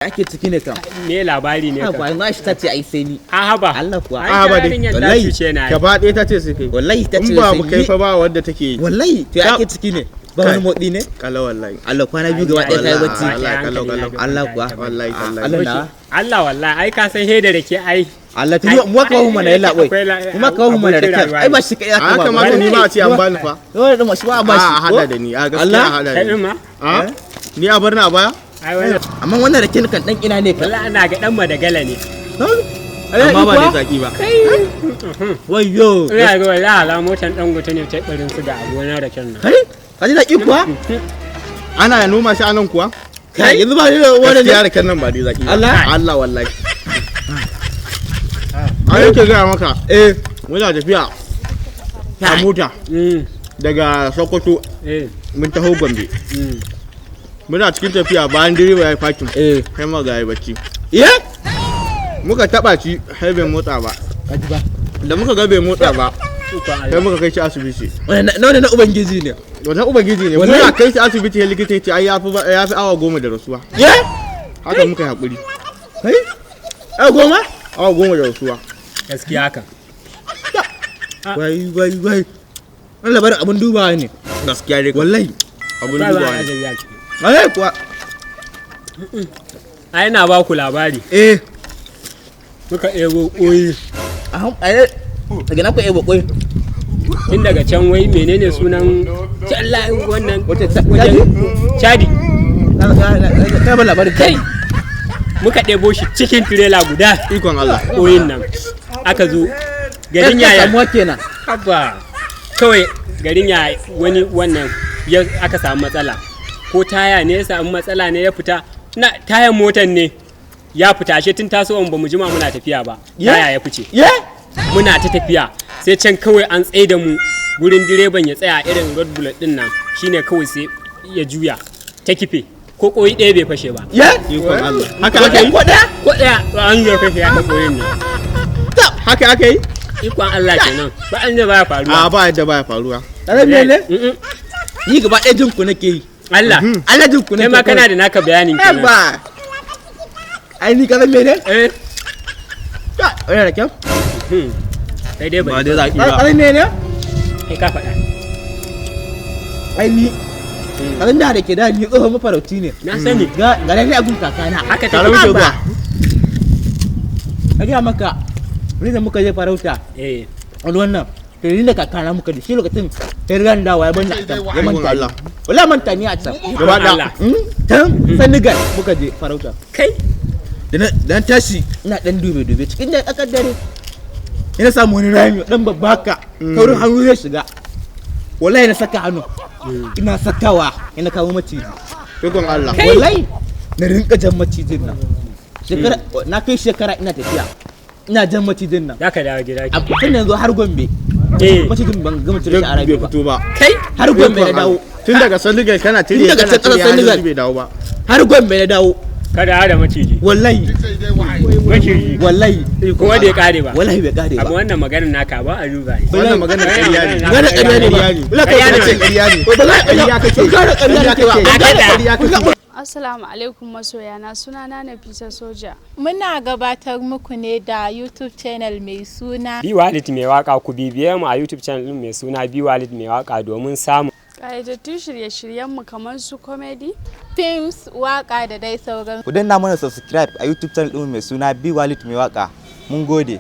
Ake ciki ne kam. Me labari ne Ha kam? ba, yanzu Aisha ta ce ai sai ni. A haba. Allah kuwa. Ai, A ba dai. yarinyar ta Wallahi. cuce na. Gaba ɗaya ta ce sai kai. Wallahi ta ce In ba sai mu kai ni. fa ba wanda take yi. Wallahi to ya ake ciki ne? Ba wani Kai. motsi ne? Kala wallahi. Allah, kwana 2 gaba ɗaya ta yi bacci. Wallahi, kalau, kalau. Allah kuwa. Wallahi tallahi. Allah na. Allah wallahi, ai ka san heda da ke ai. Allah tuni mu kawo mu mana, yalla boy. Akwai Mu kawo mu mana da abokin kyau. rayuwa Ai ba ne. shi kai A aka ba. kamata ni ma a ce an bani fa. Dole da shi ba a ba shi. A hada da ni, a gaskiya Allah? a hada da Kai ni. din ma? A ni a bar ni a baya? Ai wannan Amma wannan raken kan dan ina ne kan? Wallahi ana ga dan Madagala ne. Amma ba da zaki ba. Wayyo. Ina ga wallahi ala motan Dangote ne ta barin su ga a gonar raken nan. Kai? Ka ji zaki kuwa? Ana noma shi anan kuwa? Kai, yanzu ba ni da wani Gaskiya ne. raken nan ba dai zaki ba. Allah? Allah wallahi. A yake gaya maka. Muna tafiya a mota daga Sokoto mun taho Gombe. Muna cikin tafiya, bayan direba ya yi fakin. Sai muka ga ya yi bacci. Ye? Muka taba shi har bai motsa ba. Ka ji ba. Da muka ga bai motsa ba, Ikon sai Allah. muka kai shi asibiti. Wannan na ubangiji ne. Wannan ubangiji ne. Wallahi. Muna kai shi asibiti sai likita ya ce ai ya fi awa 10 da rasuwa. Ye? Haka muka yi hakuri. Kai? Ai 10? Awa 10 da rasuwa. Gaskiya kan. Wai wai wai. Wannan labarin abun dubawa ne. Gaskiya dai. Wallahi. Abun Ba ba dubawa ne. ajabi a ciki. Wallahi kuwa. Ai ina ba ku labari. Muka ɗebo ƙoyi. Ai daga na ku ebo koi. Tun daga can, wai menene sunan can wannan Wata wajen Chadi. Kai ba labarin. Kai, muka ɗebo shi cikin tirela guda. Ikon Allah. Ƙoyin nan aka zo garin yaya? Samuwa kenan. Haba, kawai garin ya wani wannan ya aka samu matsala, ko taya ne ya samu matsala ne ya fita na tayan motan ne ya fita, ashe tun tasowan ba mu jima muna tafiya ba taya ya fice. Ye? Muna ta tafiya, sai can kawai an tsaye da mu gurin direban ya tsaya, irin road block din nan shine, kawai sai ya juya ta kife, ko koyi ɗaya bai fashe ba. Ye? Ikon Allah. Haka aka yi? Ko ɗaya? Ko ɗaya an yi fashe ya koyin nan. Haka aka yi? Ikon Allah kenan, ba an da baya faruwa. A ba yadda baya faruwa. Tare me ne? Mm-mm. Ni gaba ɗaya jin ku nake yi. Allah. Allah, jin ku nake. Kai ma kana da naka bayanin kenan. Ba. Ai ni kaza mene? Eh. Ka, wannan da kyau. Sai dai Ba bai dai zaki ba. Kaza mene? Kai ka faɗa. Ai ni kazan da ke da ni tsohon mafarauci ne. Na sani. Ga ga ne a gun kakana. Haka Tare take. muke zuwa. Ka gaya maka ni da muka je farauta wani wannan, to ni da kakana muka je, shi lokacin sai riga ni dawowa ya bani a can, ya manta ni. Allah. Wallahi manta ni a can. Gaba ɗaya. Allah. Can Senegal muka je farauta. Kai. Da na tashi ina dan dube dube cikin da tsakar dare, ina samu wani rami dan babba haka, kaurin hannu zai shiga. Wallahi na saka hannu, ina sakawa ina kawo maciji. Ikon Allah. Wallahi na rinka jan macijin nan, shekara na kai shekara ina tafiya ina jan macijin nan. Za ka dawo gida. A tun yanzu har Gombe macijin ban gama cire shi a rami Bai ba. fito ba. Kai. Har Gombe na dawo. Tun daga Senegal kana tire Tun daga kana can ƙasar tire har yanzu Senegal. bai dawo ba. Har Gombe na dawo. Ka dawo da maciji. Wallahi. Maciji. Wallahi. Kuma bai kare ba. Wallahi bai kare Abu ba. wannan maganar naka ba a duba ne. Wannan magana ƙarya ne. Magana ƙarya ne ba. Ƙarya ne. Wallahi Ƙarya ne. Ce ƙarya ne. Wallahi Ƙarya kake. ƙarya Ƙarya kake ba. kake. Ƙarya kake. Assalamu alaikum masoyana, sunana Nafisa Soja. Muna gabatar muku ne da YouTube channel mai suna Bi Walid Mai Waka. Ku bibiye mu a YouTube channel din mai suna Bi Walid Mai Waka domin samun ƙayyadattun shirye-shiryenmu kamar su comedy, films, waka da dai sauran Ku danna mana subscribe a YouTube channel ɗinmu mai suna Bi Walid Mai Waka. Mun gode.